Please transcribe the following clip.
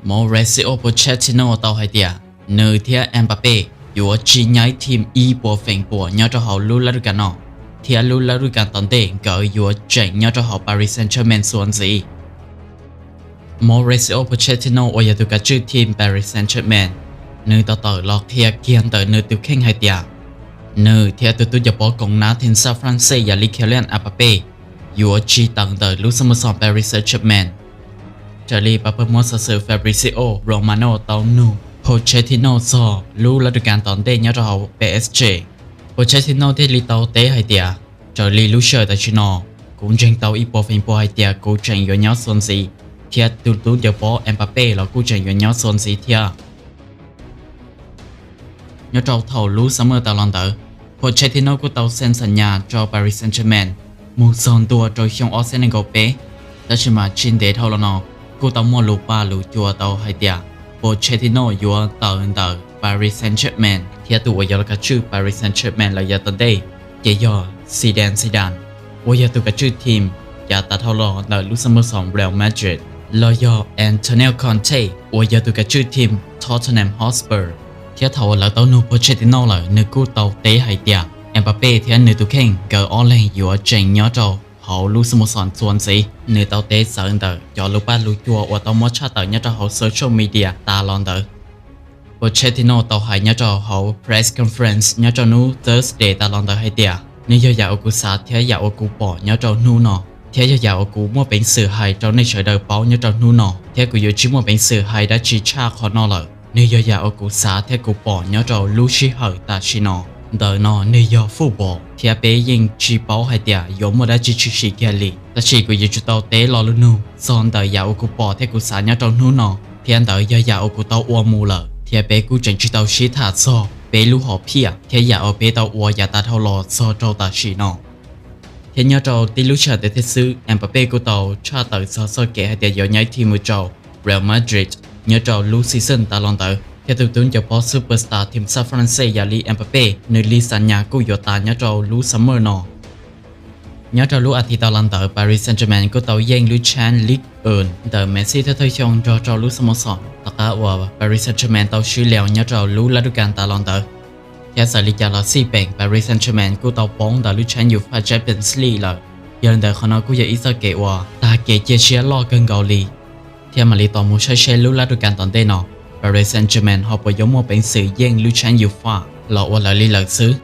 Mauricio Pochettino tau hais tias nws thiab Mbappe yuav tsis nyaib team ib puas feem pua nyob rau hauv lub lab dub kas no, thiab lub lab dub kas tom ntej nkawd yuav tseem nyob rau hauv Paris Saint-Germain xuas ntxiv. Mauricio Pochettino uas yog tus kav tswj team Paris Saint-Germain, nws tau tawm los qhia kiag ntawm nws tus kheej hais tias nws thiab tus tub ncaws pob koom nab team sab France yog li Kylian Mbappe yuav tsis tawm ntawm lub xab mos xom Paris Saint-Germain. Raws li pab pawg muab xov xwm Fabrizio Romano tau nug Pochettino txog lub lab dub kas tom ntej nyob rau hauv P S G, Pochettino thiaj li tau teb hais tias raws li lub sij hawm tam sim no, kuv ntseeg tau ib puas feem pua hais tias kuv tseem yuav nyob xuas ntxiv, thiab tus tub ncaws pob Mbappe los kuj tseem yuav nyob xuas ntxiv thiab. Nyob rau thaum lub summer tas los ntawd, Pochettino kuj tau xeem xam nyas rau Paris Saint-Germain mus txog ntua rau xyoo ob txhiab nees nkaum peb, tab sis mas tsis ntev dhau los no kuj tau muaj lus paj lus cua tau hais tias Pochettino yuav tawm ntawm Paris Saint-Germain, thiab tus uas yuav los kav tswj Paris Saint-Germain lawm yav tom ntej ces yog Zinedine Zidane uas yog tus kav tswj team yav tas dhau los ntawm lub xab mos xom Real Madrid, los yog Antonio Conte uas yog tus kav tswj team Tottenham Hotspur. Thiab thaum uas lawv tau nug Pochettino lawm, nws kuj tau teb hais tias Mbappe thiab nws tus kheej nkawd ob leeg yuav tseem nyob rau hauv lub xab mos xom xuas ntxiv. Nws tau teb txawv ntawm cov lus paj lus cua uas tau muab tshaj tawm nyob rau hauv social media tas los ntawd. Pochettino tau hais nyob rau hauv press conference nyob rau hnub Thursday tas los ntawd hais tias nws yog yam uas kuv xav thiab yam uas kuv pom nyob rau hnub no, thiab yog yam uas kuv muaj peev xwm hais rau nej sawv daws paub nyob rau hnub no, thiab kuv yuav tsis muaj peev xwm hais dab tsi tshaj qhov no lawm. Nws yog yam uas kuv xav thiab kuv pom nyob rau lub sij hawm tam sim no. Ntawm no nws yog football thiab peb yeej tsis paub hais tias yuav muaj dab tsi tshwm sim kiag li, tab sis kuv yuav tsum tau teb lo lus nug txog ntawm yam uas kuv pom thiab kuv xav nyob rau hnub no, thiab ntawd yog yam uas kuv tau ua mus lawm, thiab peb kuj tseem tsis tau sib tham txog peb lub hom phiaj thiab yam uas peb tau ua yav tas dhau los txog rau tam sim no. Thiab nyob rau tib lub sij hawm ntawd thiab xwb, Mbappe kuj tau tshaj tawm txog txoj kev hais tias yuav nyaib team mus rau Real Madrid nyob rau lub season tas los ntawd, thiab tus tub ncaws pob superstar team sab France yog li Mbappe nws li xam nyas kuj yuav tas nyob rau lub summer no. Nyob rau lub as thiv tas los ntawd, Paris Saint-Germain kuj tau yeej lub champ Ligue un ntawm Messi thawj thawj xyoo nrog rau lub xab mos xom tom qab uas Paris Saint-Germain tau swb Lyon nyob rau lub lab dub kas tas los ntawd. Thiab txawm li cas los xij peem Paris Saint-Germain kuj tau poob ntawm lub champ UEFA Champions League lawm. Yog li ntawd qhov no kuj yog ib txoj kev uas tag kev cia siab loj kawg nkaus li, thiab mam li tos mus saib seb lub lab dub kas tom ntej no Paris Saint-Germain ho puas yuav muaj peev xwm yeej lub champ UEFA los ua lawv li lawm xwb.